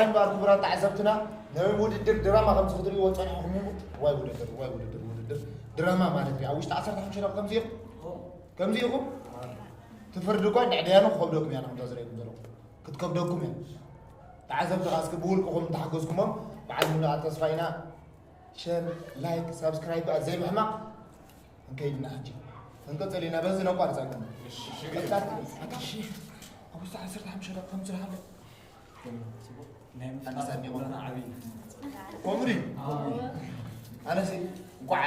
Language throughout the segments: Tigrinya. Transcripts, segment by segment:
እምበኣር ክቡራት ተዓዘብትና፣ ናይ ውድድር ድራማ ከምዚ ክትርእይዎ ጸኒሕኩም ኢኹም። ዋይ ውድድር፣ ዋይ ውድድር፣ ውድድር ድራማ ማለት እዩ። ኣብ ውሽጢ ዓሰርተ ሓሙሽተ ደቂቕ ከምዚ ኢኹም፣ ከምዚ ኢኹም ትፈርዱ እኳ፣ እንድሕር ደያኑ ክኸብደኩም እያ፣ ከምዛ ዝርእየኩም ዘለኹ ክትከብደኩም እያ። ተዓዘብቲ ከኣ እስኪ ብውልቅኹም እንተሓገዝኩሞም፣ በዓል ሙሉኣ ተስፋ ኢና። ሸር፣ ላይክ፣ ሳብስክራይብ ዘይምሕማቕ። እንከይድና ሕጂ ክንቅጽል ኢና፣ በዚ ነቋርጽ ኣይኮነን። ቀጻሊ፣ ኣታ፣ እሺ፣ ኣብ ውሽጢ ዓሰርተ ሓሙሽተ ደቂቕ ከም ስራሕ ኣሎ። ናይ ኣነስ ምፍጣር ኣድኒቖ። ኩላና ዓብዪ። ከምኡ ድዩ? ኣነሲ እንኳዕ፣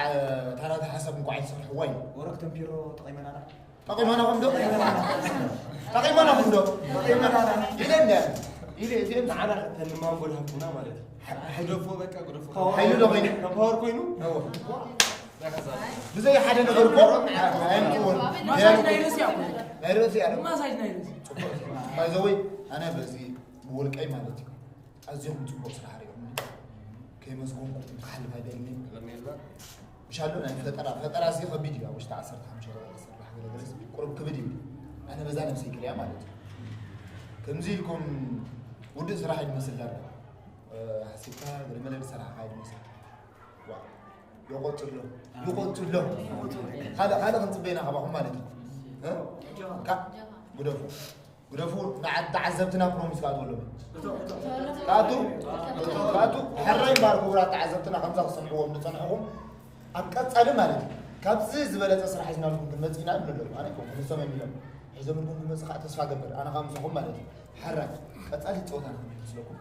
እታ ናታ ሓሳብ እንኳዕ ኣይተሰርሕዋ እዩ። ወረቅ ተምፒሮ ተቐይመናና። ጠቒማናኹም ዶ? ጠቒማናኹም ዶ? ኢለ እንደ፣ ኢለ እዚኦም ንዓና ተልማንጎ ዝሃብኩና ማለት እዩ። ግደፎ በቃ፣ ግደፎ። ሓይሉ ዶ ኮይኑ? ፓወር ኮይኑ? እወ። ብዘይ ሓደ ነገር እኮ ኣየምፅእዎን። ማሳጅ ናይ ርእሲ እያ እኮ። ናይ ርእሲ እያ። ማሳጅ ናይ ርእሲ። By the way፣ ኣነ በዚ ብውልቀይ ማለት እዩ። ኣዝዮም ጽቡቕ ስራሕ ርኢኹምኒ። ከየመስገንኩ ክሓልፍ ኣይደልን እየ። ምሽ ኣሎ ናይ ፈጠራ፣ ፈጠራ እዚ ከቢድ እዩ። ኣብ ውሽጢ ዓሰርተ ሓሙሽተ ደቂቕ ክስራሕ ገለ ገለ ቁሩብ ክብድ እዩ። ኣነ በዛ ነብሰይ ክሪኣ ማለት እዩ። ከምዚ ኢልኩም ውድእ ስራሕ እዩ ዝመስል ዳርጋ። እ፣ ሓሲብካ ገለ መለ ዝሰራሕካ እዩ ዝመስል። ዋው። ይቐጽሎ፣ ይቐጽሎ። ካልእ፣ ካልእ ክንጽበ ኢና ካባኹም ማለት እዩ። እ? ካ-፣ ግደፉ። ግደፉ፣ ንዓ-፣ ተዓዘብትና ፕሮሚስ ክትኣትወሎም። ክኣቱ? ክኣቱ? ሕራይ እምበኣር ክቡራት ተዓዘብትና፣ ከምዛ ክሰምዕዎም ዝጸንሕኹም፣ ኣብ ቀጻሊ ማለት እዩ፣ ካብዚ ዝበለጸ ስራሕ ሒዝናልኩም ክንመጽእ ኢና ይብሉ ኣለዉ። ኣነ ኣይኮንኩን፣ ንሶም እዮም ኢሎም። ሒዞምልኩም ክመጽእ ከዓ ተስፋ ገብር። ኣነ ከዓ ምሳኹም ማለት እዩ። ሕራይ፣ ቀጻሊ ጸወታና ክንምስለኩም።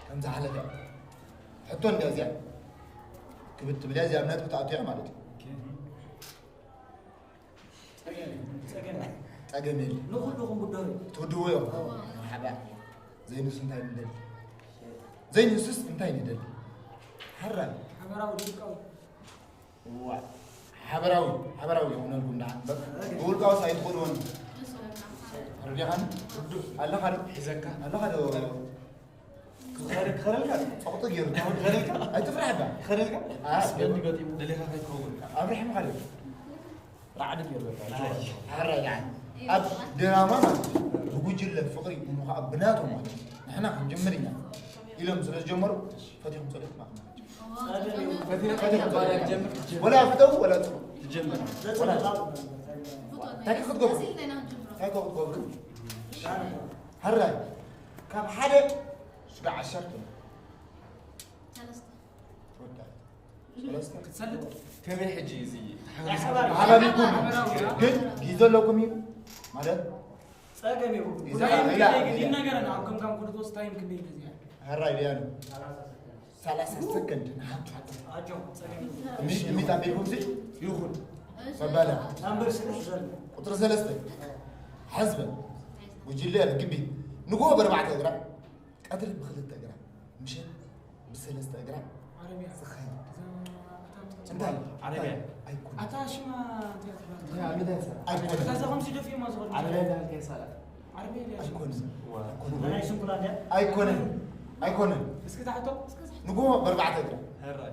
ከምዛ ሓለፈ ሕቶ እንድያ እዚኣ። ክብድ ትብል እያ፣ እዚኣ ኣብ ነጥቢ ትኣቱ እያ ማለት እዩ። ጸገም፣ ጸገም። ጸገም የለ። ንኹልኹም ብድሆ እዩ። ትውድዎ እዮም። መርሓባ። ዘይንሱ እንታይ ንደሊ? ዘይንሱስ እንታይ ንደሊ? ሓራይ። ሓበራዊ ድቃው። ዋ፣ ሓበራዊ፣ ሓበራዊ ይኹነልኩም ደሓን እምበር፣ ብውልቃውስ ኣይትኽእልዎን። ተረዲኻኒ? ኣለኻ ዶ? ሒዘካ። ኣለኻ ዶ? ክኸረ-፣ ክኸረልካ? ጸቕጢ ገይሩ፣ ክኸረልካ? ኣይትፍራሕ ዳ። ክኸረልካ? አ፣ ኣስገዲ ገጢሙ ደሊኻ ከይትኸውን። ኣብሪሕም ኻደ። ራዕዲ ገይሩ በቃ። ኣረ፣ ደሓን። ኣብ ድራማ ማለት እዩ፣ ብጉጅለ ፍቕሪ፣ እሞ ኸዓ ብናቶም ማለት እዩ። ንሕና ክንጅምር ኢና ኢሎም ስለ ዝጀመሩ፣ ፈቲኹም ጸሎት ማእከል። ወላ ፍተው ወላ ጽሩ። ትጀምር። ወላ እንታይ ክትገብሩ? እንታይ ክትገብሩ? ሕራይ ካብ ሓደ ስጋዕ ዓሰርተ። ሰለስተ። ትወዳእ። ሰለስተ። ክትሰልጥ? ከመይ ሕጂ እዚ ሓበራዊ። ሓባቢኩም ግን ግዜ ኣለኩም እዩ ማለት ጸገም እዩ። ኢዛ ኢላ፣ ኢላ። ይነገረና ኣብ ከምካም ኩሉ ትወስድ ታይም ክንደይ እንደዚህ ያለ? ሕራይ ቢያኑ። ሰላሳ ሰከንድ ንሓንቲ። ኣጆ፣ ጸገም እዩ። እምቢ፣ እምቢ ታቢልኩም ሲ? ይኹን። መባልያ። ናምበር ስድስት ዘሎ። ቁጽሪ ሰለስተ። ሕዝበ። ጉጅለ ርግቢ። ንግሆ በርባዕተ እግራ። ቀትሪ ብኽልተ እግራ። ምሸት ብሰለስተ እግራ። ዓረብያ። ዝኸይድ። እዛ ኣታ እንታይ? ዓረብያ። ኣይኮነን። ኣታ ሽማ እንታይ ትብሃል? እንታይ፣ እንታይ ትሰርሕ? ኣይኮነን። እታ እዛ ከምዚ ደፊኦማ ዝኸዱ። ዓረብያ እንዳልካ ይሳላ። ዓረብያ ድያ? ኣይኮነን። ዋ። ኣይኮነን። ናይ ስንኩላን ድያ? ኣይኮነን። ኣይኮነን። እስኪ ታሕቶ። ንግሆ በርባዕተ እግራ። ሕራይ።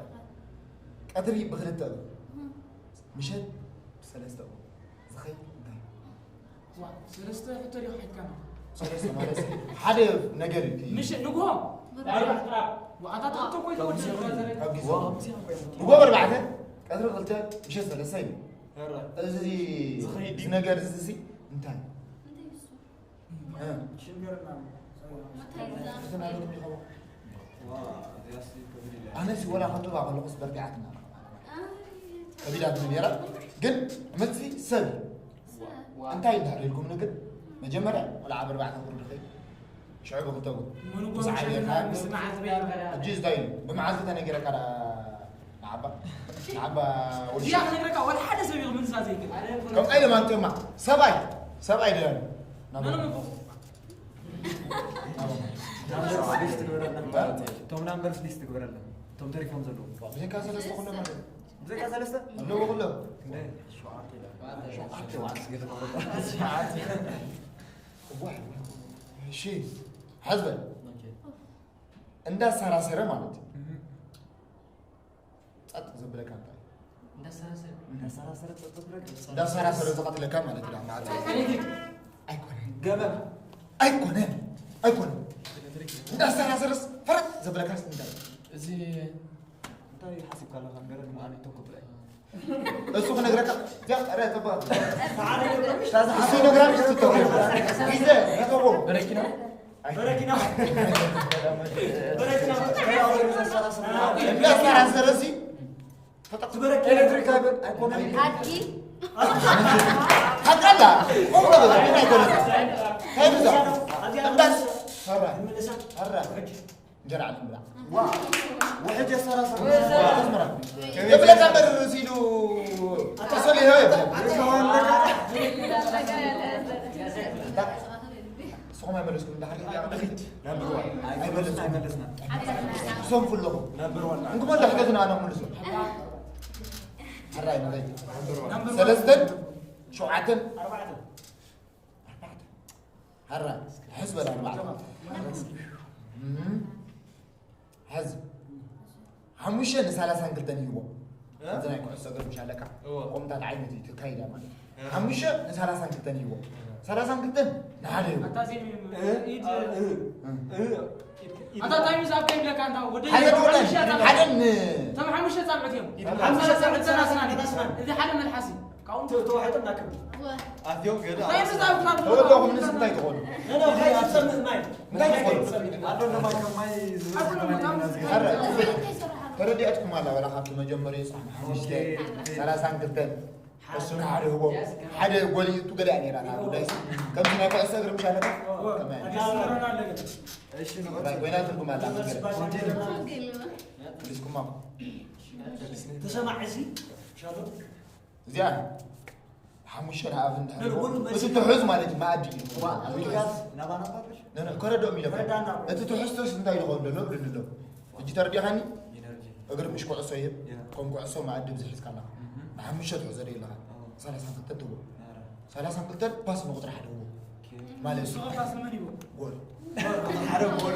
ቀትሪ ብኽልተ እግራ። ምሸት ብሰለስተ እግራ። ዝኸይድ እንታይ? ዋ፣ ሰለስተ ሕቶ ዲኻ ሒዝካና? ሰለስተ ማለት ሓደ ነገር እዩ። ምሽ-፣ ንግሆ? ኣርባዕተ ጥራብ። ዋ፣ ኣታ ትሕቶ እኮ ይተወድእ። ካብ ግዜ። ንግሆ በርባዕተ፣ ቀትሪ ክልተ፣ ምሸት ሰለስተ እዩ። ሕራይ። እዚ ዝኸይድ እዚ ነገር እዚ ሲ እንታይ? እንታይ እዩ እሱ? እ። ሽግርና ነው። ኣነ ሲ ወላ ከንብባ ከለኹስ በርቲዓትና ከቢዳት ነራ፣ ግን ምስዚ ሰብ እንታይ እንድሕር ኢልኩምኒ ግን መጀመርያ ቆልዓ በርባዕተ ቁርዲ ኸይ ሽዑ ብክልተ ጉ ምስ ዓብየካ ሕጂ እንታይ እዩ ብመዓልቲ ተነጊረካ ደኣ ንዓባ ንዓባ ወዲ እዚኣ ክነግረካ ወላ ሓደ ሰብ እዩ ምንሳ ዘይክእል። ከም ቀይለ ማንጥማ ሰብኣይ ሰብኣይ ደኣ እቶም ናምበርስ ሊስት ግበረልና። እቶም ተሪፎም ዘለዉ። ብዘይካ ሰለስተ ኩሎም ኣለዉ። ብዘይካ ሰለስተ? ኣለዉ ኩሎም። ክንደይ? ሸውዓተ ኢላ። ሸውዓተ ዋት። ሸውዓተ። እዋይ፣ እዋይ። እሺ፣ ሓዝ በል። ኦኬ። እንዳሰራሰረ ማለት እዩ። እህ። ጸጥ ዘብለካ እንታይ? እንዳሰራሰረ። እንዳሰራሰረ ጸጥ ዘብለካ? እንዳሰራሰረ ዝቐትለካ ማለት እዩ። ማለት እዩ። ኣይኮነን። ገመድ። ኣይኮነን። ኣይኮነን። እንዳሰራሰረስ ፈረጥ ዘብለካስ እንታይ? እዚ እንታይ ሓሲብካ ኣለኻ? ንገረኒ። እሱ ክነግረካ። ያ፣ ረ፣ ጽቡቕ። እሱ ይነግረካ፣ እሱ ይነግረካ። ሂዘ፣ ነግረዎ። በረኪና? በረኪና። በረኪና። እንዳሰራሰረሲ ኤሌክትሪክ ኣይኮነን። ኣድጊ። ሓቃላ። ቆም በል፣ ምን ኣይኮነን። እንታይ ብዛ? እንዳስ-፣ ኧረ። ኧረ። እንጀራ ዓለም ብላ። ዋ። ውሕጅ የሰራሰር። ኣስመራ። የብለካ እምበር ርእሲ ኢሉ ተሰሊሆ የብለ። ንስኹም ኣይመለስኩም፣ እንዳ ሓቂ እያ። ድኺት። ነምበር ዋን። ኣይመለስኩም። ኣይመለስና። ትሰንፉ ኣለኹም። ነምበር ዋን። እንግሞ እንዳ ሕደትና ኣነ ክምልሶ። ሕራይ፣ ሕራይ። ነምበር ዋን። ሰለስተን፣ ሸውዓተን፣ ኣርባዕተን። ኣርባዕተን። ሕራይ። ሕዝ በል ኣርባዕተን። እም። ሕዝ። ሓሙሽተ ንሳላሳን ክልተን ይህቦ። እ? እዚ ናይ ኩዕሶ እግሪ ምሽ ኣለካ? እወ። ቆምታት ዓይነት እዩ ተካይዳ ማለት እዩ። እ። ሓሙሽተ ንሳላሳን ክልተን ይህቦ። እ። ሳላሳን ክልተን ንሓደ ይህቦ። ኣታ ዜም እ? ኢድ እ? እ? ኣታ ታይም ዛብ ከይብለካ ኣንታ ወደ ሓደ ሓሙሽተ ጻብዕ-፣ ሓደን ን-፣ ተም ሓሙሽተ ጻብዕት እዮም። ኢድ ሓሙሽተ ጻብዕት ሓሙሽተ ጻብዕት ጻብዕት ጻብዕት። ጻብዕት። እዚ ሓደ መልሓስ እዩ። ካብኡ ተዋሕጦ እናክብ። ወ። ኣትዮም ገለ ተወደኹም ንስ እንታይ ትኾኑ? ነ፣ ነ፣ እንታይ ትጸምእ ማይ? እንታይ ትኾኑ? ኣዶ እንደማይ ከም ማይ ዝብል ኣዶ እንደማይ ከም ማይ ኧረ፣ ተረዲኣትኩም ኣላ ወላ ካብቲ መጀመርያ ጻዕና ሓሙሽተ፣ ኦኬ። ሰላሳን ክልተን፣ እሱ ሓደ ህቦ፣ ሓደ ጎል እዩ፣ እቱ ገሊኣ ነይራ፣ እታ ጉዳይ ከምዚ ናይ ኩዕሶ እግሪ ምሽ ኣለካ? ከመይ? እሺ፣ ንቐጽል። ኮይና ትርጉም ኣላ፣ መገለ። ኮንቲኒ። ሪስኩማ። ተሰማዕ እዚ፣ ሻሎ። እዚኣ ሓሙሽተ ንኣብ እንድሕር ነን፣ እውን እቲ መሲሉ። ትሑዝ ማለት እዩ፣ መኣዲ እዩ። ዋ፣ ኣልካስ ናባና ፋብሪሽ? ነነ፣ ከረድኦም ኢለ። ከረዳና። እቲ ትሑዝ ተስ እንታይ ይኸውን ዘሎ? ብልኒ ኣሎ። ሕጂ ተረዲኻኒ? ኢነርጂ። እግሪ ምሽ ኩዕሶ እዩ። ያ። ከም ኩዕሶ መኣዲ ብዝሕ ሒዝካ ኣለኻ። እህ። ንሓሙሽተ ትሕዞ ዶ ኣለኻ? ኣዎ። ሰላሳ ክልተ ትብሎ። ኣረ። ሰላሳ ክልተ ፓስ ንቁጥሪ ሓደ እዎ። ኦኬ። ማለት እዩ። ንስኻ ፓስ ንመን ይቦ? ጎል። ሓደ ጎል።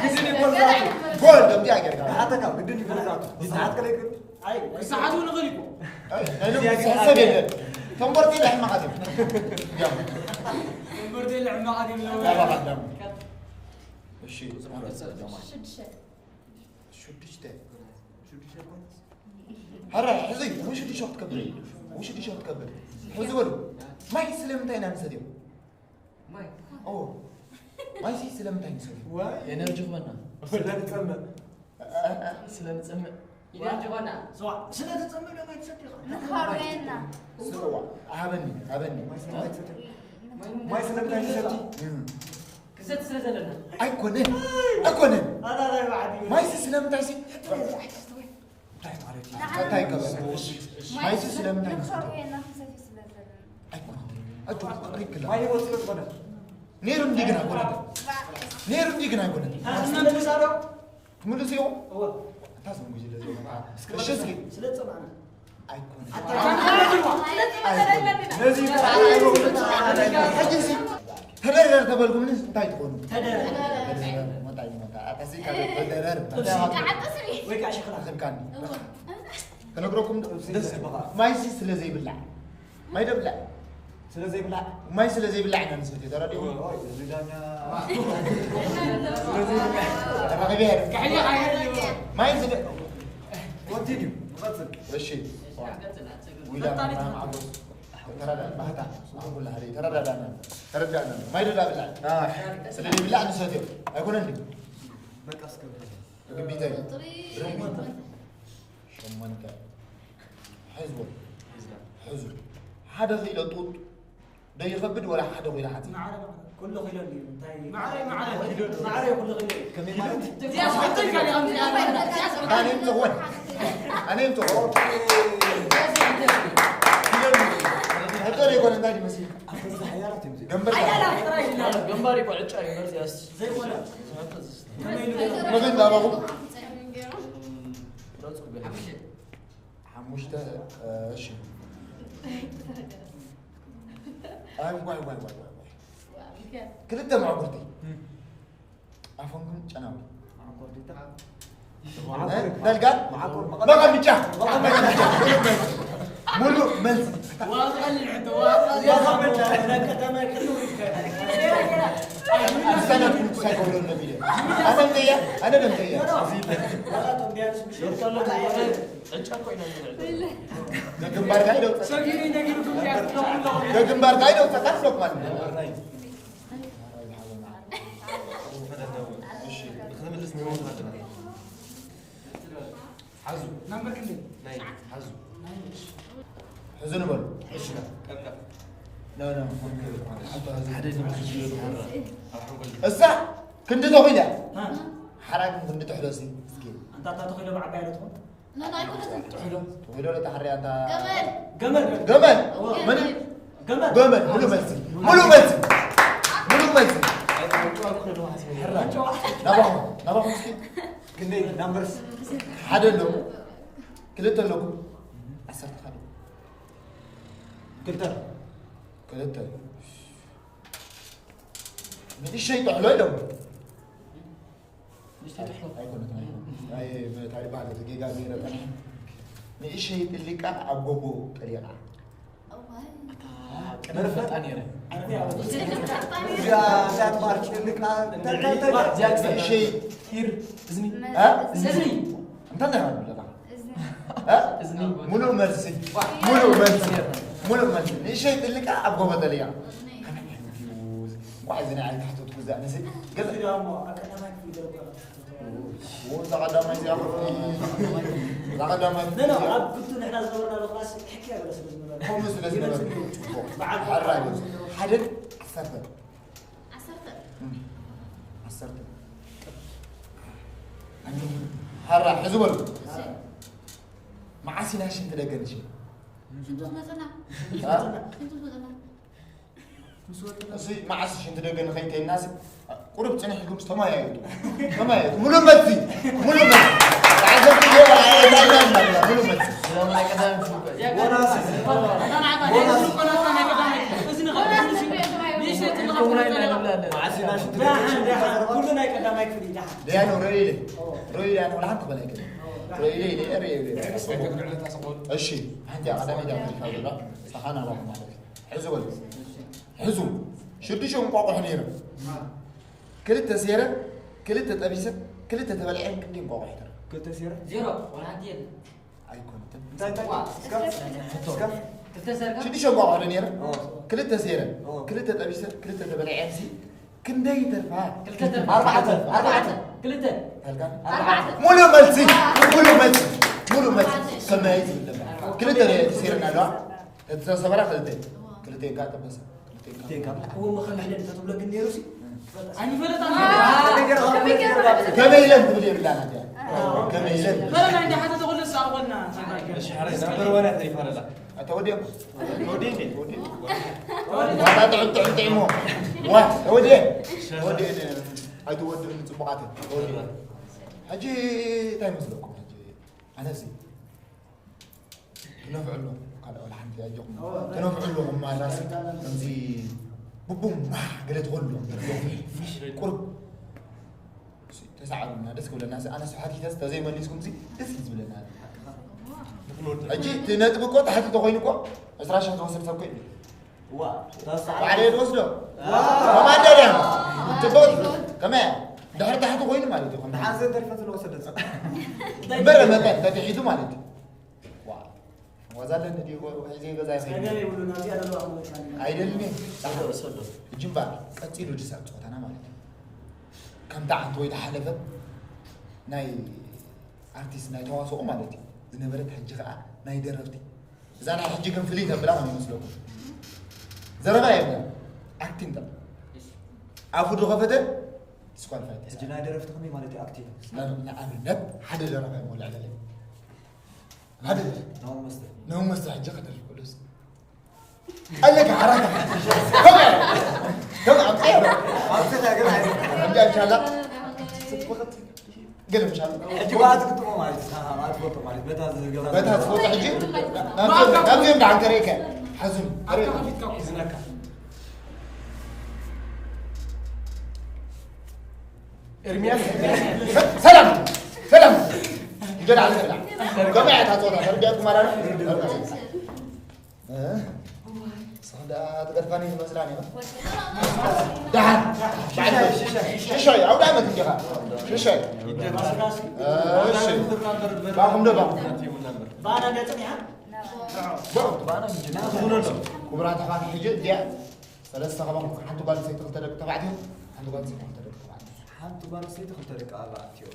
ግድን ይጎል ዛቱ። ጎል፣ ከምዚኣ ጌርካ። ንሓተካ ግድን ይጎል ዛቱ። ብሰዓት ከለይ ግን ኣይ፣ ክሰሓቱ ንኽእል እኮ። ኣይ፣ ናይ ሎሚ ዝሕሰብ የለን። ተንበርቴ ላይ ሕማቕ ድዩ? ያው። ተንበርቴ ላይ ሕማቕ ድዩ? ያው፣ ባዕዳም። እሺ፣ ሽዱሽተ። ሽዱሽተ። ሐራ፣ ሕዚ ውሽጢ ሸርት ከብል። ውሽጢ ሸርት ከብል። ሕዚ በሉ። ማይ ስለምንታይ ኢና ንሰትዮ? ማይ። ኦ። ማይሲ ስለምንታይ ንሰትዮ? ዋይ። ኤነርጂ ክበና። ስለ ንጸምእ። እ፣ እ፣ እ። ስለ ንጸምእ። ኢነርጂ ኮና። ስዋ፣ ስለ ትጸምእ ዶ ማይ ትሰቲ ኢኻ? ንኻርየና። ስዋ፣ ሃበኒ፣ ሃበኒ። ማይ ስለምንታይ ትሰቲ? ማይ ስለምንታይ ትሰቲ? እም። ክሰቲ ስለ ዘለና። ኣይኮነን፣ ኣይኮነን። ኣታ ናይ ባዕዲ። ማይሲ ስለምንታይ ሲ? እንታይ ማለት እዩ? ንዓና እንታይ ይገበር? ማይሲ ስለምንታይ ንሰቲ? ንኻርየና ክሰቲ ስለ ዘለና። ኣይኮነን። ኣጆ፣ ቅሪ ክላ። ማይ ህይወት ስለ ዝኾነ። ነይሩ እንዲ ግን ኣይኮነን። ነይሩ እንዲ ግን ኣይኮነን። ኣስመልሳ ዶ? ትምልስ ኢኹም? እወ። ኣታ ዝም ጉጅለ ዘይኮነ። እስኪ እሺ፣ እስኪ። ስለ ዝጸማዕና። ኣይኮነን። ኣታ ኣይኮነን። ነዚ ሕጂ እዚ ተደረር ተበልኩምኒ እንታይ ትኾኑ? ተደረር። ተደረር። መጣ እዩ፣ መጣ። ኣታ እዚ ካብ ተደረር። ጥብሲ። ወይ ከዓ ሸኽላ። ኣኽልካኒ። እወ። ከነግረኩም ዶ? ደስ ይበኻ። ማይሲ ስለ ዘይብላዕ። ማይ ደብላዕ። ስለ ዘይብላዕ። ማይ ስለ ዘይብላዕ ኢና ንሰትዮ፣ ተረዲኡ? ኦይ፣ እዚ ዳኛ። ተራኺበ። ማይ ዝደ-፣ ኮንቲኒው፣ ንቐጽል። እሺ። ዊላ፣ ኣብርሃም፣ ዓቦስ። ተረዳ-፣ ባህታ። ኣሁን ኩላ ሓደ ተረዳዳና። ተረዳና። ማይ ደዳ ብላዕ። ኣህ። ስለ ዘይብላዕ ንሰትዮ። ኣይኮነን ድዩ? በቃ እስከ ግቢተይ። ቁጽሪ ሸሞንተ። ሸሞንተ። ሕዝቦ። ሕዙ። ሓደ ኪሎ ጡጥ ዶ ይኸብድ ወላ ሓደ ኪሎ ሓፂን? ማዕረ፣ ማዕረ። ኩሉ ኪሎ እንድዩ። እንታይ? ማዕረ፣ ማዕረ። ማዕረ ኩሉ ኪሎ። ከመይ ማለት? እዚኣ ስሕተልካ ዲኻ? እዚኣ ስሕተልካ። ኣነ እምተኾን። ኣነ እምተኾን። ኪሎ እንድዩ። ሕቶ ዘይኮነ እንታይ ይመስል? ኣንበሳ ሓያላት እዮም እዚኦም። ገንበር ሓያላት ጥራይ ኢልና። ገንባር እኮ ዕጫ እዩ፣ መርዚ ያስ። ዘይኮነ። መገን ዳባኹም? ሓሙሽተ፣ እ፣ እሺ። ኣይ፣ ዋይ፣ ዋይ፣ ዋይ፣ ዋይ፣ ዋይ። ክልተ መዓኮርቲ። ኣፎም ግን ጨናዊ። መዓኮርቲታ። እ? ዳልጋ? መዓኮር፣ መዓኮር። መቐን ብጫ። መቐን ብጫ። ሙሉእ መልሲ። ዋዛ ቀሊል ሕቶ፣ ዋዛ ቀሊል ሕቶ። ናይ ቀዳማይ ክፍሊ ውድድር። ኣነ ደምተያ፣ ኣነ ደምተያ። ገግንባርካ ኢደውፀ፣ ሰጊሪ ነጊሩ ገግንባርካ ኢደውፀ፣ ካፍሎክ ማለት ነው። እሺ፣ ክትምልስ ንሞት ኣለና። ሓዙ። ናምበር ክንደይ? ናይ ሓዙ። ሕዙ ንበሉ። እሺ፣ ቀልጣፍ። ና፣ ና፣ ሓደ ድምፂ ሽወጥ ሓራ። ኣልሓምዱሊላህ። እሳ ክንዲ ተኺላ። ሃ። ሓራ ግን ክንዲ ትሕሎ ሲ፣ እስኪ። ኣንታ፣ ኣንታ ተኺሎ ብዓባይ ዶ ትኾን? ና፣ ና፣ ኣይኮነትን። ትሕሎ። ተኺሎ ዶ ተሓርያ ኣንታ? ገመል። ገመል። ገመል። እዎ። መን? ገመል። ገመል። ሙሉ መልሲ። ሙሉ መልሲ። ሙሉ መልሲ። ሕራ። ናባኹም፣ ናባኹም እስኪ። ክንደይ ናምበርስ? ሓደ ኣለኩም፣ ክልተ ኣለኩም፣ ዓሰርተ ካልእ። ክልተ። ክልተ። ንእሽተይ ጥሕሎ ኢሎም። ንእሽተይ ጥሕሎ። ኣይኮነትን፣ ኣይኮነትን። ኣይ፣ መታሪ ባህል ጌጋ ገይረ ጠንሐ። ንእሽተይ ጥሊቃ ኣብ ጎቦ ጠሊቃ። እዋይ። ቅድሚ ፈጣን ነይረ። እዚኣ፣ እዚኣ ትበሃል ትልቅ፣ አ፣ እንታይ፣ እንታይ፣ እንታይ? እዚኣ ክሰ-፣ ንእሽተይ ሂር፣ እዝኒ። እ? እዝኒ። እንታይ እንታይ ማለት ነው? እዝኒ። እ? እዝኒ። ሙሉ መልሲ። ሙሉ መልሲ። ሙሉ መልሲ። ንእሽተይ ጥልቃ ኣብ ጎቦ ተልያ። እዝኒ። እንኳዕ እዝኒ ዓይን ታሕቱ ትኩዛእ ንስ-፣ ገለ እዝኒ ደሞ ኣብ ቀዳማይ ክፍሊ ገለ እኳ እዛ ቀዳማይ እዚኣ ክፍሊ፣ እዛ ቀዳማይ ኖ፣ ኖ፣ እዚኣ። ኣብ ክልቱ ንሕና ዝነበርናሉ ክላስ ሕክያ ገለ ስለ ዝነበረ። ከምኡ ስለ ዝነበረ። በዓል ሕራይ በሉ። ሓደን ዓሰርተን። ዓሰርተ። እም፣ ዓሰርተ። ሓራ፣ ሕዚ በሉ። እሺ። መዓስ ኢና ሽንቲ ደገ ንሽን? ሽንቱ መጸና። አ? ሽንቱ መጸና። ምስ ወደና። እዚ መዓስ ሽንቲ ደገ ንኸይተይናስ ቁሩብ ጽንሕ ኢልኩም ተማያየጡ። ተማያየጡ። ሙሉ መልሲ። ሙሉ መልሲ። ተዓዘብቲ ጌራ ኣይናይና ሙሉ መልሲ። ስለማይ ቀዳም ሽንቆ። ኩሉ ናይ ቀዳማይ ክፍሊ ደሓን። ደያ ነው ርእይ ኢለ። ኦ። ርእይ ኢለ፣ ኣነ ወላ ሓንቲ በላይ ክፍሊ። ኦ፣ ደሓን። ርእይ ኢለ፣ ኢለ፣ ርእይ ኢለ። እሺ፣ ሓንቲ ቀዳማይ ዳክፍሊ ካብ ዘሎ፣ ንስኻ ናባኹም ማለት እዩ። ሕዚ በሉ። ሕዙ፣ ሽዱሽተ እንቋቑሖ ነይረ። ክልተ ሴረ፣ ክልተ ጠቢሰ፣ ክልተ ተበልዐን ክንደይ እንቋቑሖ ይተርፍ? ክልተ ሴረ? ዜሮ፣ ዋላ ሓንቲ የለን። ኣይኮነትን። እንታይ፣ እንታይ? ዋ። እስከ፣ እስከ። ክልተ ሰርካ? ሽዱሽተ እንቋቑሖ ዶ ነይረ? ኦ። ክልተ ሴረ፣ ኦ። ክልተ ጠቢሰ፣ ክልተ ተበልዐን ሲ፣ ክንደይ ይተርፋ? ክልተ ተርፋ። ኣርባዕተ፣ ኣርባዕተ። ክልተ። ኣርባዕተ። ሙሉ መልሲ፣ ሙሉ መልሲ፣ ሙሉ መልሲ። ሰማያዊ ዝብል ደማ። ክልተ ሴረና ኣለዋ። እቲ ተሰበራ ክልተ። ክልተ ይካ ጠበሰ። ክልተ ይካ። እዎ፣ መኸ መሕለል እንተ ትብሎ ግን ነይሩ ሲ? ኣይንፈልጣን። ከመይ ኢለን ትብል የብላን ኣድያ። ከመይ ኢለን። መረና እንደ ሓተተ ኩሉ ዝኣወና። እሺ፣ ሓራይ፣ ናምበር ዋን እያ ተሪፋ ኣላ። ኣታ ወዲያ እኮ። ተወዲየ እንዴ? ተወዲየ። ዋላ ጥዕም ጥዕም ጥዕሞ። ዋ፣ ተወዲየ። ተወዲየ። ኣይትወድእን ጽቡቓት። ተወዲየ። ሕጂ እንታይ ይመስለኩም? ሕጂ ኣነሲ ክነፍዕሎ፣ ካልእ ወላ ሓንቲ ኣጆኹም። ክነፍዕሎ፣ እማላስ ከምዚ ብቡም፣ ዋሕ፣ ገለ ትኾንሉ። ቁርብ ተሳዕሩና፣ ደስ ክብለና። ኣነስ ሓቲተስ ተዘይመሊስኩም ሲ ደስ እዩ ዝብለና። ሕጂ እቲ ነጥቢ እኮ ታሕቲ ተኾይኑ እኮ ዕስራ ሺሕ ዝወስድ ሰብ እኮ የለን። ዋ፣ ተስፋ ባዕለይ ዝወስዶ። ዋ። ኮማንደር እያ። ጽቡቕ። ከመይ እያ? ድሕሪ ታሕቲ ኮይኑ ማለት እዩ። ደሓን ዘተርፈ ስለወሰደ ጸ-፣ እምበር መጠን ተትሒዙ ማለት እዩ። ዋ። ዋዛ ኣለኒ ድዩ? ሒዘ ገዛ ይኸይድ። ጸገም የብሉን። ኣብዚኣ ዘለዋ ክመልሳ ኣለና። ኣይደልን እየ። ሰዶ፣ ሰዶ። ሕጂ እምበኣር ቀጺሉ ድሳብ ጸወታና ማለት እዩ። ከምታ ዓንተ ወይ ድሓለፈ ናይ ኣርቲስት ናይ ተዋስኦ ማለት እዩ ዝነበረት፣ ሕጂ ከኣ ናይ ደረፍቲ። እዛ ናይ ሕጂ ግን ፍልይ ተብላ ከም ይመስለኩም። ዘረባ የብላ። ኣክቲንግ ጠ-፣ ኣፉ ዝኸፈተ ዲስኳሊፋይ። ሕጂ ናይ ደረፍቲ ከመይ ማለት እዩ? ኣክቲንግ። ን-፣ ንኣብነት ሓደ ደረፋ ይሞልዕ ለለ። ሓደ ናሆም መስተ። ናሆም መስተ ሕጂ ከደርፍ ቅዱስ። ኣለካ ሓራካ። ከመይ? ከመይ ኣምፅያ? ኣምፅያ ግን ኣይ-፣ እንዲ ኣምሻላ? ገለ ምሻላ? ሕጂ ባቲ ክትሞ ማለት፣ ኣሃ፣ ኣትፈልጦ ማለት፣ በታ ዝገዛ በታ ዝፈልጦ ሕጂ? ናብዚኦም፣ ናብዚኦም ደሓን ከርእየካ። ሓዙኒ፣ ከርእየካ። ሒዝነካ። ኤርሚያስ። ሰላም፣ ሰላም። እንጀራ ኣልሰላ። ከመይ እያ እታ ጾታ? ተረዲኣኩም ኣላ? እ? ደርፋኒ ዝመስላኒ። ደሓን። ሽሻይ፣ ሽሻይ፣ ኣውደ ዓመት እንዲኻ። ሽሻይ። እሺ። ባኹም ዶ ባኹም? ባና ገጽም ኢኻ? ባኹም። ክቡራት ኣሕዋት፣ ሕጂ እዚኣ ሰለስተ ከማን ሓንቲ ጓል ኣንስተይቲ ክልተ ደቂ ተባዕትዮ፣ ሓንቲ ጓል ኣንስተይቲ ክልተ ደቂ ተባዕትዮ። ሓንቲ ጓል ኣንስተይቲ ክልተ ደቂ ኣባዕትዮ።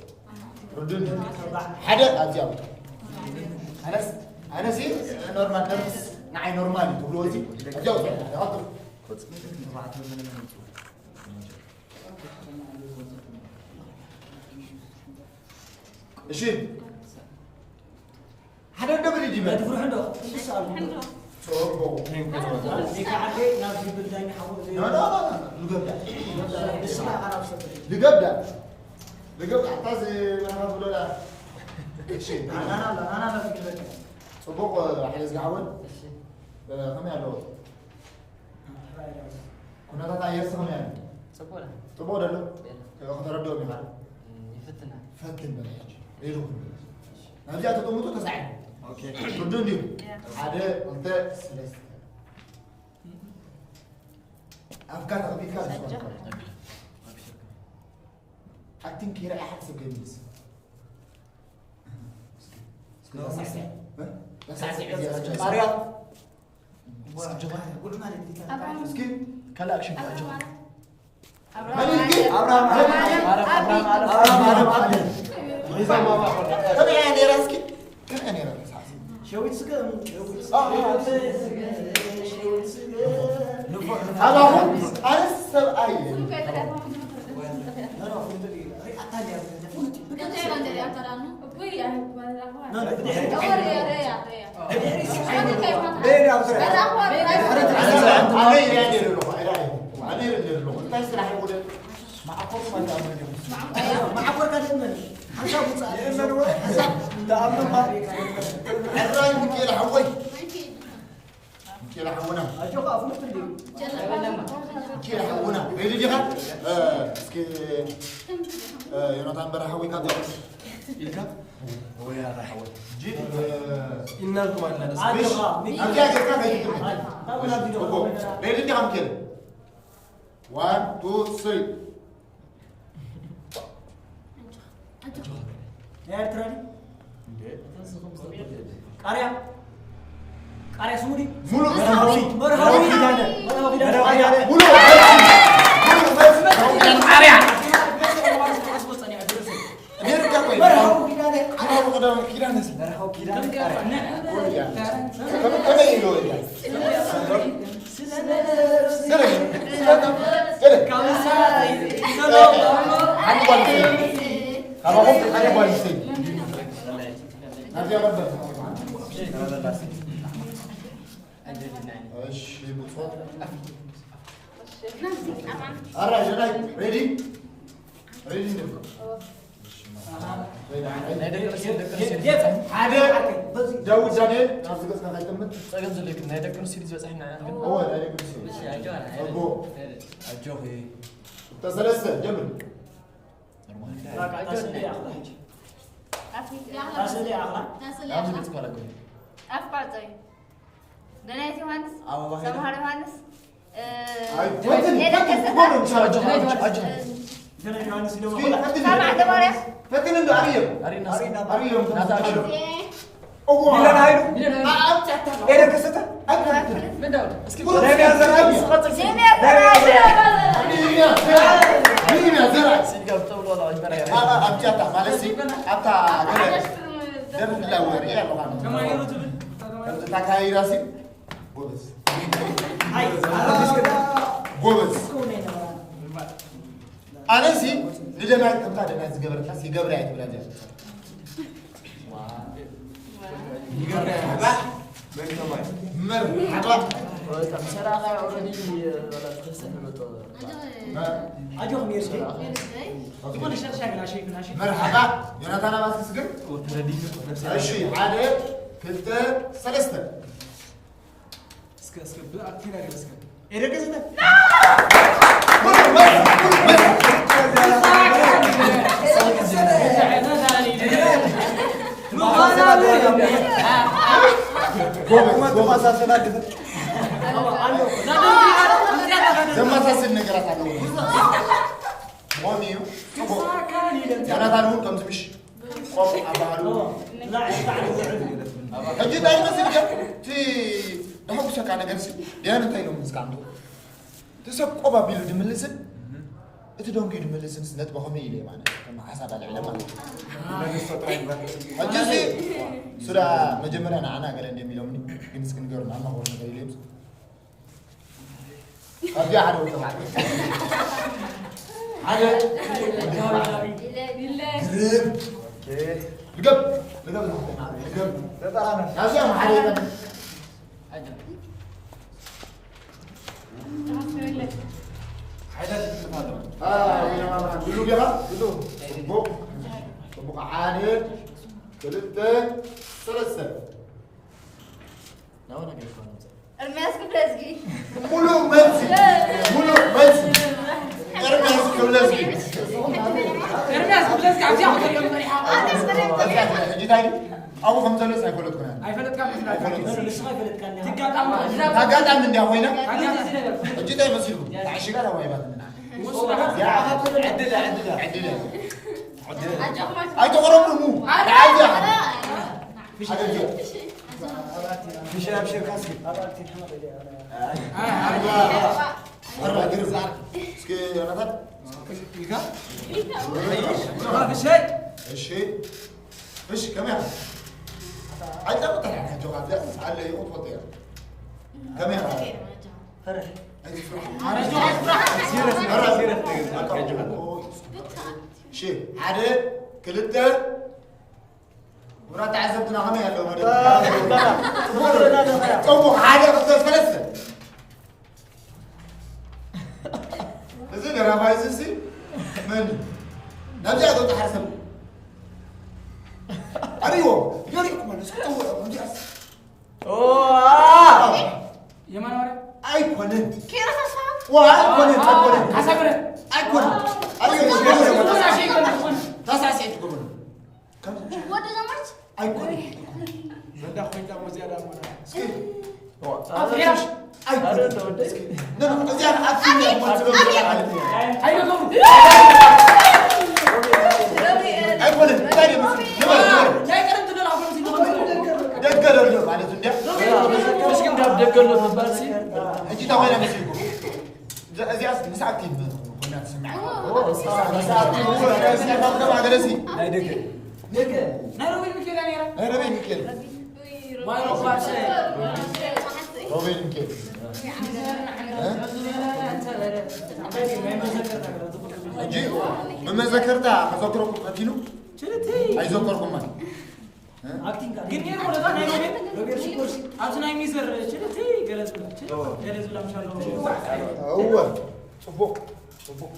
ርዱን ሓደ ኣብዚኣ ውጡ። ኣነስ ኣነስ ኖርማል ደርስ ንዓይ ኖርማል እዩ ትብልዎ እዚ ኣብዚኣ ውጡ። ኣውጡ። እሺ ሓደ ወደ ብልጅ ይበል። መድፍርሑ እንዶ ትንሽ ኣሉ። ጽቡቕ። ዘይከዓደ ናብ ዝብል ዳኛ ሓቦ ዘይ- ኖ፣ ኖ፣ ኖ፣ ኖ፣ ኖ። ልገብዳ። ንስኻ ኢኻ ናብ ሰብ። ልገብዳ። ልገብዳ። ኣታ እዚ መርሃ ብሎዳ። እሺ። ኣናና ኣላ፣ ኣናና ዝግበዳ። ጽቡቕ፣ ሓይለ ዝገዓወን። እሺ። እ፣ ከመይ ኣለዎ? ኩነታት ኣየር ከመይ ኣሎ? ጽቡቕ ዳ። ጽቡቕ ዶ ኣሎ? የለ። ከተረድኦም ኢኻ ዶ? እም፣ ይፍትና። ፈትን በል ሕጂ። ሌሉ ኩን በል። ናብዚኣ ተጠምጡ ተሳዒሩ። ኦኬ። ፍርዱ እንዲሁ። ያ። ሓደ፣ ክልተ፣ ሰለስተ። ኣፍካ ተኸፊትካ ሰጃ። ዝስማዕ። ኣክቲንግ ከይረኣየ ሓደ ሰብ ከይምልስ። እስኪ ተሳዕስዕ። እ? ተሳዕስዕ። ማርያም። እስኪ ካልእ ኣክሽን ኣጆኻ። ኣብርሃም። ኣብርሃም። ኣብርሃም። ኣብርሃም። ኣብርሃም። ኣብርሃም። ከመይ እያ ነይራ እስኪ? ከመይ እያ ነይራ? ሸዊት ስገም፣ ሸዊት ስገም፣ ሸዊት ስገም። ኣባኹም ኣነስ ሰብኣይ እየ። ሚካኤል ሓወይ። ሚካኤል ሓውና። ኣጆኻ፣ ኣፍሉጥ እንድዩ። ሚካኤል ሓውና። ሬዲ ዲኻ? እ፣ እስኪ፣ እ፣ ዮናታን በርሀ ሓወይ ካብ ኢልካ? ወይ ኣራ ሓወይ። ጂ፣ እ፣ ኢልናልኩም ኣለና። ኣጆኻ፣ ኣብዚኣ ጌርካ ከይትብል። ኣይ፣ እኮ፣ ሬዲ ዲኻ ሚካኤል? ዋን፣ ቱ፣ ስሪ። ናይ ኤርትራ ድዩ? ቃርያ? ቃርያ ስሙ ድዩ? ሙሉ መርሃዊ። መርሃዊ ኪዳነ። መርሃዊ ኪዳነ። ሙሉ። ሙሉ። ቃርያ። ኣሜሪካ እኮ እዩ። መርሃዊ ኪዳነ። መርሃዊ ኪዳነ፣ ኪዳነ ሲ። መርሃዊ ኪዳነ ቃርያ። ከመይ ኢሉ እዩ? ሓንቲ ጓል ኣንስተይቲ። ካባኹም ሓንቲ ጓል ኣንስተይቲ። ናብዚኣ መበል። እሺ፣ ብፁዕ። ኣራይ፣ ጀዳይ፣ ሬዲ? ሬዲ እንዲኹም? ናይ ደቂ ኣንስትዮ፣ ደቂ ኣንስትዮ። ሓደ ዳዊት ዳንኤል፣ ናብዚ ገጽና ከይጠምት። ጸገም ዘለኩም፣ ናይ ደቂ ኣንስትዮ ዝበጽሐና ግን። እወ፣ ናይ ደቂ ኣንስትዮ። እሺ፣ ኣጆና። ጽቡቕ። ኣጆኺ። ክልተ ሰለስተ፣ ጀምር። ኖርማል። በቃ፣ ታስሊ ኣኽላ ሕጂ። ታስሊ ኣኽላ። ታስሊ ኣኽላ። ታስሊ ኣብዚ ኣኽላ። ገጽ ኮላ ገ። ኣፍ ቋርጸ እዩ። ደናየት ዮሃንስ፣ ኣበባ ሄለን። ሰምሃር ዮሃንስ፣ እ፣ ኣይ፣ ፈትን፣ ኤደን ፈትን፣ ከሰታ፣ ፈትን፣ ኣጆ፣ ኣጆ፣ ኣጆ። እ፣ ደናየት ዮሃንስ ደሞ እስኪ፣ ፈትን። ሳማ ዓንደማርያም። ፈትን እንዶ ኣርዮም። ኣሪና እስኪ። ኣርዮም። ናታ ኣክሽን። እዋ። ሚለን ሃይሉ። ሚለን ሃይሉ። ኣ-፣ ኣብጫታ። ኤደን ከሰታ። ኣይ፣ ፈትን። ምን ዳውድ? እስኪ። ነቢያ ዘርኣይ። ነቢያ ዘርኣይ። ነቢያ ዘርኣይ። ነቢያ ዘርኣይ። ሲንጋ ብጠውሎ ወላ ይበራ። ኣ-፣ ኣ-፣ ኣብጫታ ማለት ሲ፣ ኣብታ ገለ ደርፍ ላይ ወሪ ያለው ማለት ነው። ተማየሩ ትብል። ከምዚ ታካይዳ ሲ፣ ጎበዝ። ኣይ፣ ጎበዝ። ኣነሲ ንደናይ ከምታ ደናይ ዝገበረትላስ ይገብረ እያ ትብላ እዚኣ። መርሓባ። መርሓባ። ኣጆኹም የርሲ። ዝኾነ ሸርሻ ግን ኣሸይፍን ኣሸይፍን። መርሓባ። ዮናታን ኣባስክስ ግን? እሺ፣ ሓደ፣ ክልተ፣ ሰለስተ። እስከ፣ እስከ፣ ብኣክቲና ገለ እስከ። ኤደን ከሰተ። ጎበዝ፣ ጎበዝ። ዘመሳሰል ነገራት ኣለዎ። ሞሚ እዩ። ጽቡቕ። ዮናታን እውን ከምዚ ምሽ ቆም ኣባህሉ። ሕጂ እንታይ ይመስል ግን? እቲ ደሐጉሰካ ነገር ሲ፣ ዲያን እንታይ ኢሎም ምስካ ኣምጡ? እቲ ሰብ ቆብ ኣቢሉ ድምልስን፣ እቲ ደንጉዩ ድምልስን ነጥቢ ከመይ ኢለ ማለት እዩ። ከም ሓሳብ ኣልዒለ ማለት እዩ። ሕጂ ሲ፣ ሱዳ መጀመርያ ንዓና ገለ እንደሚሎምኒ፣ ግን እስኪ ንገሩና፣ ኣማኽሩ ነገር ኢለ እዮም። ካብዚኣ ሓደ ወዲ ተባዕታይ። ሓደ ወዲ ተባዕታይ። ግርም። ልገብ፣ ልገብ፣ ልገብ። ናብዚኣ ሓደ ይበል። ሓይላት ይትፋለሁ። ኣዎ፣ ኢና ማማ። ብዙ ዲኻ? ብዙ። ጽቡቕ። ጽቡቕ። ሓደ፣ ክልተ፣ ሰለስተ። ናብኡ ነገር ይኮን። ኤርምያስ ክፍለዝጊ። ሙሉእ መልሲ፣ ሙሉእ መልሲ። ኤርምያስ ክፍለዝጊ። ኤርምያስ ክፍለዝጊ ኣብዚኣ ክትሪኦ መሪሓ። ኣብዚኣ ሕጂ እንታይ ድዩ? ኣብኡ ከም ዘሎስ ኣይፈለጥኩን እየ። ኣይፈለጥካን። ኣይፈለጥኩን። ንስኻ ኣይፈለጥካን። ትጋጣም። ኣጋጣሚ እንድያ ኮይና። ኣጋጣሚ። ሕጂ እንታይ መሲልኩም? ተዓሺጋ ዳዋ ይባትና። ዕድል፣ ዕድል። ዕድል። ኣይተቕረብሉሙ። ተዓዚያ። ምሽ ኣብሽርካ እስኪ። ኣርባ ግርዛ። እስኪ ዮናታን። ኢልካ? እሺ። እሺ። እሺ፣ ከመይ ኢኻ? ኣይጠምተን ኣጆኻ፣ ዘስ ኣለ ይቑጥቆጥ እያ። ከመይ ኢኻ? ፈረሕ። ኣይትፍራሕ። ኣረ፣ ኣጆኻ፣ ኣይትፍራሕ። ሲረስ፣ ሲረስ። በቃ፣ ኦይ። እሺ፣ ሓደ፣ ክልተ፣ ክቡራት ተዓዘብትና ከመይ ኣለዉ? ጽቡቕ፣ ሓደ፣ ክልተ፣ ሰለስተ። እዚ ደራፋይ እዚ ሲ መን እዩ? ናብዚኣ እቶ ተሓርሰብ። ኣርእዎ፣ ይሪእኩም ኣሎ፣ እስኪ ጠውዖ፣ ከምዚኣስ። ኦ፣ ኣ! የማነ ማርያም። ኣይኮነን። ኪሮስ ኣስፍሃ። ዋ፣ ኣይኮነን፣ ኣይኮነን። ካሳ ብረት። ኣይኮነን። ኣርእዎ፣ ተሳስዒ ይኮነን። ተሳስዒ ትገብሩ። ወዲ ዘማች? ኣይኮነን። በዳ ኮይንካ እሞ ዝያዳ እሞ። እስኪ። ኣፍሪራ። ኣይኮነን። እስኪ። ኖ፣ ኖ፣ እዚኣ ኣብ ፊልም እኮ ትገብሩ ማለት እዩ። ኣይነገሩ። ኣይኮነን። እንታይ ደም ንበል፣ ንበል። ናይ ቀደም ትደል ኣፍሪራ ሲል ደገ ደሎ ማለት እንዲያ። እስኪ እንዳብ ደገ ኣሎ መባል ሲ። ሕጂ እንታይ ኮይና መሲልኩም? እዚኣስ ምስ ኣክቲቭ ኮይና ትስምዕ። ናይ ደገ። ናይ ደገ። ናይ ሮቤል ሚካኤል እያ ነይራ። ናይ ሮቤል ሚካኤል። ማይሮ ኳርሰ። ሮቤል ሚካኤል። እ? ሕጂ ብመዘከርታ ከዘክረኩም ፈቲኑ። ኣይዘከርኩም ማለት። እ? ኣክቲንግ ግን ነይሩ ወለታ ናይ ሮቤል፣ ሮቤል ሽኮር ሲ-፣ ኣብዚ ናይ ሚዘር ችልቲ ገለ ዝብላ፣ ችልቲ ገለ ዝብላ ምሻሎ። እወ፣ ጽቡቕ፣ ጽቡቕ።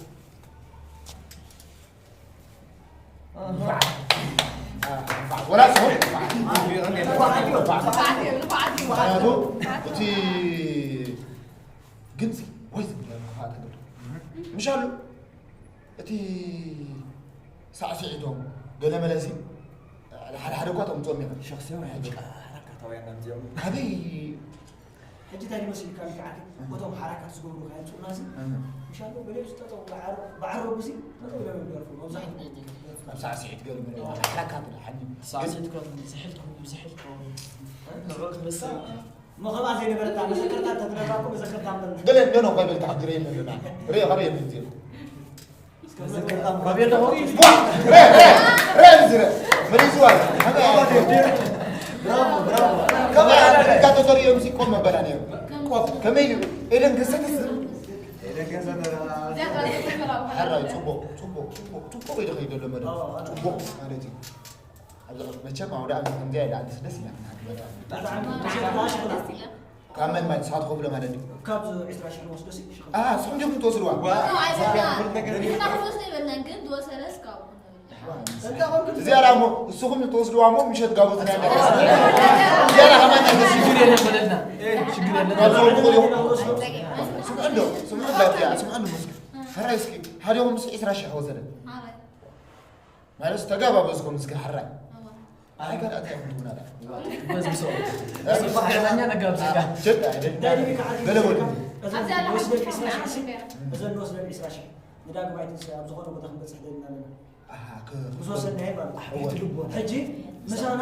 ወላ ጽቡቕ። ምኽንያቱ እቲ ግንፂ ወይ ዝብለ ምሻሉ እቲ ሳዕስዒቶም ገለ መለሲ ሓደ ሓደ እኳ ተምፅኦም እዮም። ሸኽሲ እዮም። ሕጂ ሓራካታውያን ኣምፅኦም። ኣበይ? ሕጂ እንታይ ይመስልካ? ልክዓት እቶም ሓራካት ዝገብሩ ከየምፅኡና ሲ እህ። ምሻሎ ገሊኦም ዝጠጠው በዓር-፣ በዓረጉ ሲ ጠጠው ኢሎም እዮም ደርፉ። መብዛሕትኡ ኣብ ሳዕስዒት ገለ መለ ሓራካት ሓኒ ሳዕስዒት ከም ዝሕል ከም ዝሕል ከም ንዑ ክመስል እሞ ከምኣ ዘይነበረታ መዘከርታ እንተትነግራ እኮ መዘከርታ እምበር። ገለ እንዶ ነው ቆይ በልካ ሕጂ ርኤ ኣለና። ርኤ ኸርኤ ምንዜ። ዋ! ርኤ፣ ርኤ፣ ርኤ፣ ርኤ፣ ዝረ። መሊስዋ። ብራቮ፣ ብራቮ። ከመይ ኢልካ ተዘሪኦም ሲቆም መበላ ነይሩ። ከመይ ኢሉ? ኤደን ገሰተስ። ኤደን ገሰተ። ሕራይ፣ ጽቡቕ፣ ጽቡቕ፣ ጽቡቕ፣ ጽቡቕ ኢሉ ከይዱ ዘሎ መደብ። ጽቡቕ ማለት እዩ። ኣብዚ መቸም ኣውደ ዓመት ከምዚኣ ኢላ ኣንተስ ደስ ኢላ። ካብ መን ማለት ንስኻ ትኸፍሎ ማለት ድዩ? ካብ ዕስራ ሺሕ ንወስዶ ሲ፣ ሺሕ። ኣሃ፣ ንስኹም ዲኹም ትወስድዋ? ዋ፣ ንሕና ኣይበልናን። ንሕና ክንወስዶ ኣይበልናን፣ ግን ዝወሰደስ ካብኡ ክንወስድ። እዚኣ ደኣ እሞ ንስኹም ትወስድዋ እሞ ምሸት ጋቦት ናይ ኣዳራሽ። እዚኣ ደኣ ከማን ናይ ደስ ሽግር የለን በለልና። ሽግር የለን። ካብ ሰው ትኽእሉ ኢኹም። ስምዑ እንዶ፣ ስምዑ እንዶ፣ እዚኣ፣ ስምዑ እንዶ፣ እስኪ። ሕራይ እስኪ፣ ሓዲኦም ምስ ዕስራ ሺሕ ወሰደ። ማለት ተጋባበዝኩም እስኪ ሕራይ። ኣይከዳእታ ይኹን ትቡና ዳ። በዚ ሰው። በዚ ባህላኛ ነጋብ ዜጋ። ሸጥ ኣይደል? ገለ በሉ። እዘን ኣብዚ ኣላ ንወስደን ሓንቲ ዕስራ ሺሕ ሲ፣ ሓንቲ እዘን ንወስደን ዕስራ ሺሕ ንዳግማይ ትንሳኤ ኣብ ዝኾነ ቦታ ክንበጽሕ ደሊና ኣለና። ኣሃ፣ ክ-፣ ምስ ወሰድና ይባል። እወ። ሕጂ ምሳና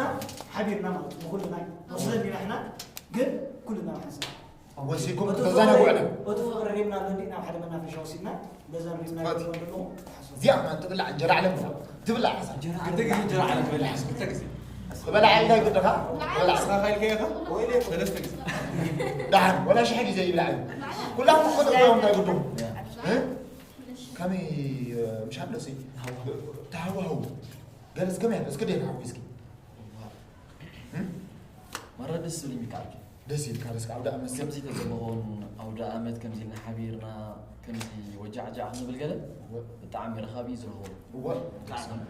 ሓቢርና ማለት ንኹልና ወስደን ኢና ሕና፣ ግን ኩልና ንሓስብ። ወሲድኩም እቲ ተዘናግዑ ፍቕሪ፣ ኢና። እቲ ፍቕሪ ሪምና ኣሎ እንዲ ናብ ሓደ መናፈሻ ወሲድና፣ በዛ ሪምና ትፈት። ይኾን ኣለኹ፣ ተሓስቡ። እዚኣ ከማን ትብላዕ እንጀራ ዓለም ትብላዕ ሓሳብ። ክልተ ግዜ እንጀራ ዓለም ትበልዕ፣ ክልተ ግዜ። ትበላዕ እንታይ ግድኻ? ትበላዕ። እስኻ ካይልካ ኢኻ? ሰለስተ ግዜ። ደሓን፣ ወላ ሽሕ ግዜ ይብላዕ እዩ። ኩላም ትፈልጡ እዮም እንታይ ግድኹም? እ? ከመይ፣ እ፣ ምሻ ኣለሲ? ተሃዋህው። ገለስ ከመይ ኣሎ? እስኪ ደይ ተሃዊ እስኪ። እ? መረ ደስ ዝብል ይምካል። ደስ ይልካ፣ ደስ ኣውደ ዓመት ከምዚ ተዘበኸውን ኣውደ ዓመት ከምዚ ኢልና ሓቢርና ከምዚ ወጃዕጃዕ ክንብል ገለ እወ። ብጣዕሚ ረኻቢ እዩ ዝረኸቡ። እወ። ደስ ይብል።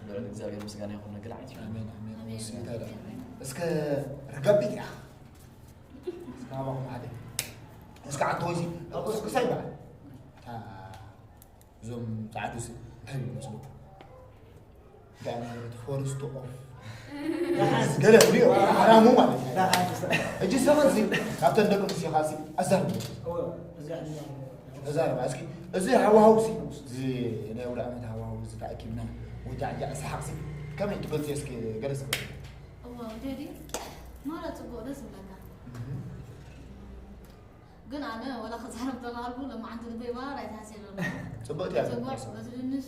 ልዑል እግዚኣብሔር ምስጋና ይኹን፣ ነገር ዓይነት እዩ። ኣሜን፣ ኣሜን። ኣሜን። ወስንታ ይላል። እስከ ርጋቢት ኢኻ። እስከ ኣባኹም ሓደ። እስከ ዓንተ ወይሲ፣ እስከ ሳይ በዓል። እታ እዞም ጻዕዱስ እንታይ ይብሉ መስለኩም? እንታይ ዓይነት ፎረስት ኦፍ ገለ ፍሪኦ ሓራሙ ማለት እዩ። ሕጂ ሰበንሲ ካብተን ደቂ ኣንስትዮ ኻሲ ኣዛርቡ። ኣዛርባ እስኪ። እዚ ሃዋሃውሲ፣ እዚ ናይ ኣውደ ዓመት ሃዋሃው፣ እዚ ተኣኪብና ወጃዕጃዕ ሰሓቕሲ ከመይ ትገልጽዮ እስኪ? ገለ እስኪ። እዋ፣ ቴዲ፣ ማራ ጽቡቕ፣ ደስ ይብለካ። እህ። ግን ኣነ ወላ ክዛረብ ተባሃልኩ፣ ሎማዓንቲ ልበይ ባር ኣይተሃስየን ኣሎ። ጽብቕቲ እያ። ጽቡቕ፣ በቲ ድንሽ፣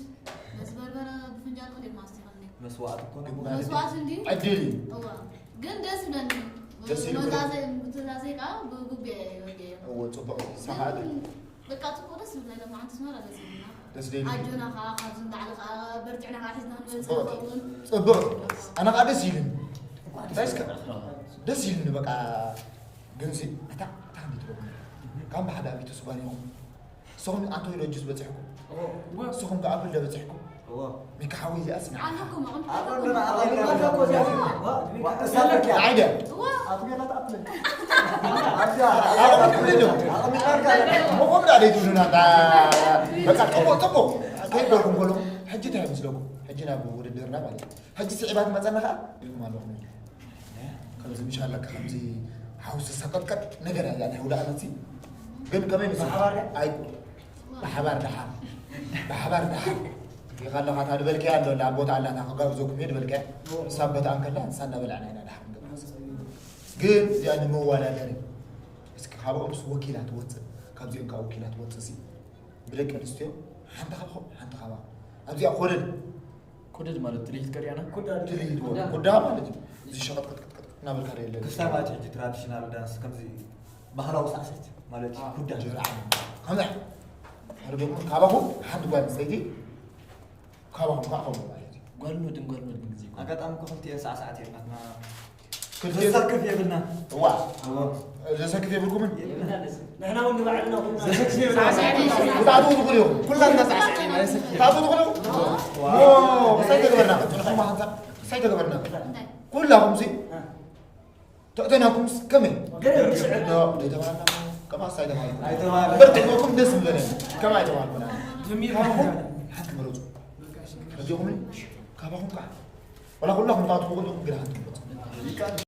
በቲ በርበረ፣ ብፍንጃል ክልተ ማስቲካ እንዲ። መስዋእቲ እኮ ነው። ግን መስዋእቲ እንዲ? ዕድል እዩ። እዋ። ግን ደስ ይብለኒ። ደስ ይብል። መዛዘ-፣ ትእዛዘይ ከዓ ብጉብየ እየ ወዲየ። እዎ፣ ጽቡቕ። ግን ሰሓ-፣ በቃ ጽቡቕ ደስ ይብል። ናይ ሎማዓንቲ ኣስመራ ደስ ይብልና። ደስ ደይሉ። ኣጆና ከዓ ካብዚ ንላዕሊ ከዓ በርቲዕና ከዓ ሒዝና ክንመጽእ ጽቡቕ። ንኸውን። ጽቡቕ። ኣነ ከዓ ደስ ይብለኒ። እንታይ እስከ? ደስ ይብለኒ በቃ። ግንሲ፣ ኣታ፣ ኣታ፣ እንዴት ነው? ካም በሓደ ኣቤት ሱባን ይኹም። ንስኹም ኣንቶሎጂስ በጺሕኩም? እዎ። ንስኹም ከኣ ኣፕል ዶ በጺሕኩም? እዎ። ሚካ ሓወይ እዚኣስ ንዓ። ኣለኩም፣ ኣቕምጥ ኣለኩም። ኣለና፣ ኣለና። ኣይደ። እዎ። ኣቱ ገና ትኣፕል። ኣብዛ፣ ኣብዛ ትብሉ ዶ? ኣቕሚጣልካ። ምኹም ዳ ደይ ትብሉና፣ እንዳ፣ በቃ፣ ጥቡቕ፣ ጥቡቕ። ከይበልኩም ከሎ፣ ሕጂ እንታይ ይመስለኩም? ሕጂ ናብ ውድድርና ማለት እዩ። ሕጂ ስዒባ ትመጸና ኸኣ ኢልኩም ኣለኹም። ከምዚ ምሽ ኣለካ፣ ከምዚ ሓውሲ ሰቀጥቀጥ ነገር ኣላ ናይ ውዳእ መሲ። ግን ከመይ ምስ ብሓባር ድያ? ኣይ፣ ብሓባር ደሓር፣ ብሓባር ደሓር። ይኸለኻ እታ ዝበልካያ ኣሎ፣ ኣላ ቦታ ኣላታ ክጋብዘኩም እየ ዝበልካያ። እዎ። ንሳ በትኣ እንከላ፣ ንሳ እናበላዕና ኢና ደሓር ንገብር። ግን እዚኣ ንመወዳደሪ። እስኪ ካብኦምስ ወኪላ ትወጽእ፣ ካብዚኦም ከዓ ወኪላ ትወጽእ ሲ። ብደቂ ኣንስትዮ ሓንቲ ካብኹም፣ ሓንቲ ካባኹም። ኣብዚኣ ኮደድ። ኮደድ ማለት ትልሂት ቀሪያና? ኩዳ ድልሂት ወ-፣ ኩዳ ማለት እዩ። እዚ ሸቐጥ ቅጥቅጥቅጥ እናበልካ ዶ የለን? ክስታይ ማለት እዩ፣ ሕጂ ትራዲሽናል ዳንስ ከምዚ ባህላዊ ሳዕስዒት ማለት እዩ፣ ኣዎ። ኩዳ። ጀራ። ከመይ? ሓደ ደግሞ ካባኹም ሓንቲ ጓል ኣንስተይቲ፣ ካባኹም ከዓ ከምኡ ማለት እዩ። ጓል መድን፣ ጓል መድን ግዜ ይኮን። ኣጋጣሚ እኮ ክልቲኤን ሳዕሳዕቲ እየን ናትና። ክልቲኤን ዘሰክፍ የብልና። እዋ። እዋ። ዘሰክፍ የብልኩምን? የብልና። ንሕና እውን ንባዕልና ኩልና ዘሰክፍ የብልና። ክትኣትዉ ትኽእሉ ኢኹም። ኩላትና ሳዕሳዕቲ ኢና፣ ዘሰክፍ። ክትኣትዉ ትኽእሉ? እዋ። ሞ፣ ክሳይ ተገበርና። ጽንሑ መሃንሳ፣ ክሳይ ተገበርና። እንታይ? ኩላኹም ሲ፣ እ። ተእተናኩምስ ከመይ? ገለ ምስዕር። ዶ፣ ዘይተባህልና፣ ከማስ ኣይተባህልኩን። ኣይተባህልን። በርቲዕኩም ደስ ምበለኒ። ከማይ ኣይተባህልኩን ኣነ። ጀሚርና። ካባኹም ሓንቲ ምረጹ። በቃ፣ እሺ። ረዲኹምኒ? ካባኹም ከዓ። ወላ ኩላኹም ክትኣትዉ ትኽእሉ ኢኹም፣ ግን ሓንቲ ምረጹ።